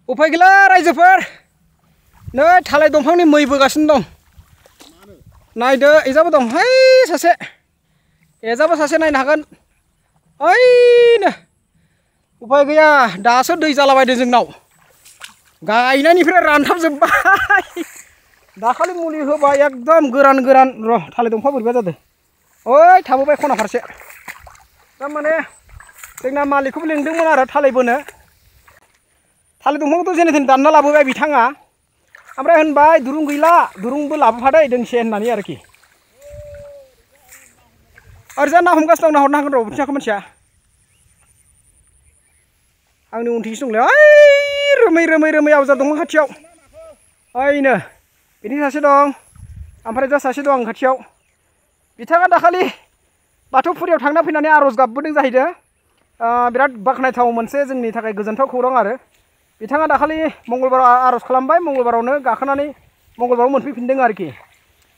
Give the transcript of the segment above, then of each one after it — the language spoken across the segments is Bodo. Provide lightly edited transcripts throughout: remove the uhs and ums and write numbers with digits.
उफाय गैला रायजोफोर नै थालिर दंफांनि मै बोगासिनो दं नायदो एजाबो दं है सासे एजाबो सासे नायनो हागोन ओइनो उफाय गैया दासो दै जालाबायदों जोंनाव गायनायनिफ्राय रानथाबजोब्बाय दाखालि मुलि होबाय एकदम गोरान गोरान र' थालिर दंफां बोरैबा जादों ओइ थाबोबाय खना फारसे थारमाने जोंना मालिकखौबो लिंदोंमोन आरो थालिर बोनो थालिर दंफांखौथ' जेने थेने दानना लाबोबाय बिथाङा ओमफ्राय होनबाय दुरुं गैला दुरुंबो लाबोफादै दोंसे होननानै आरोखि ओरैजा ना हमगासिनो दं ना हरनो हागोन र' बिथिङाखौ मिथिया आंनि उनथिंसो दंलै ओइ रोमै रोमै रोमै आवजार दंफां खाथियाव ओइनो बिथिं सासे दं ओमफ्राय जा सासे दं आं खाथियाव बिथाङा दाखालि बाथौफुरियाव थांना फैनानै आर'ज गाबबोदों जाहैदों बिराद बाख्नायथाव मोनसे जोंनि थाखाय गोजोनथाव खौरां आरो बिथाङा दाखालि मंगलबाराव आर'ज खालामबाय मंगलबारावनो गाखोनानै मंगलबाराव मोनफैफिनदों आरोखि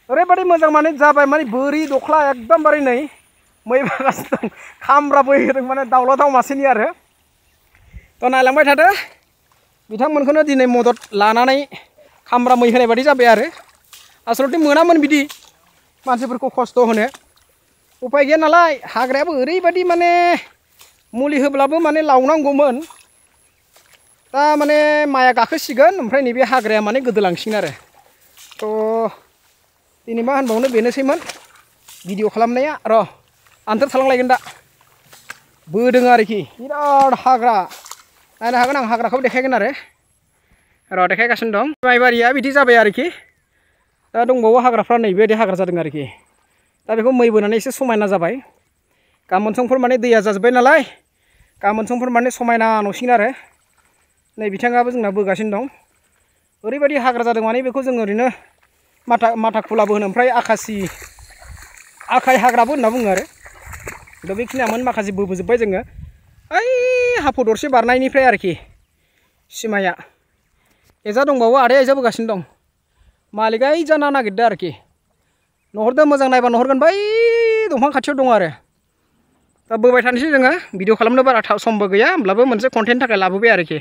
ओरैबायदि मोजां माने जाबाय माने बोरि दख्ला एकदमबारे नै मै बागासिनो दं खामब्रा बोहैदों माने दाउला दाउ मासेनि आरो थ' नायलांबाय थादो बिथांमोनखौनो दिनै मदद लानानै खामब्रा मै होनाय बादि जाबाय आरो आसलथे मोनामोन बिदि मानसिफोरखौ खस्थ' होनो उफाय गैया नालाय हाग्रायाबो ओरैबायदि माने मुलि होब्लाबो माने लावनांगौमोन दा माने माइआ गाखोसिगोन ओमफ्राय नैबे हाग्राया माने गोदोलांसिगोन आरो थ' दिनै मा होनबावनो बेनोसैमोन भिडिअ खालामनाया र' आन्थोर थालांलायगोन दा बोदों आरोखि बिराद हाग्रा नायनो हागोन आं हाग्राखौबो देखायगोन आरो र' देखायगासिनो दं माइबारिया बिदि जाबाय आरोखि दा दंबावो हाग्राफ्रा नैबेबायदि हाग्रा जादों आरोखि दा बेखौ मै बोनानै एसे समायना जाबाय गाबोन समफोर माने दैया जाजोब्बाय नालाय गाबोन समफोर माने समायना नुसिगोन आरो नै बिथाङाबो जोंना बोगासिनो दं ओरैबायदि हाग्रा जादों माने बेखौ जों ओरैनो माथा खुलाबो होनो ओमफ्राय आखाइ हाग्राबो होनना बुङो आरो दा बेखिनियामोन माखासे बोबोजोब्बाय जोङो ओइ हाफु दरसे बारनायनिफ्राय आरोखि सिमाया एजा दंबावो आदाया एजा बोगासिनो दं मालिकआ ओइ जाना नागिरदों आरोखि नुहुरदों मोजां नायबा नुहुरगोन बै दंफां खाथियाव दं आरो दा बोबाय थानोसै जोङो भिडिअ खालामनो बारा समबो गैया होमब्लाबो मोनसे कन्टेन्टनि थाखाय लाबोबाय आरोखि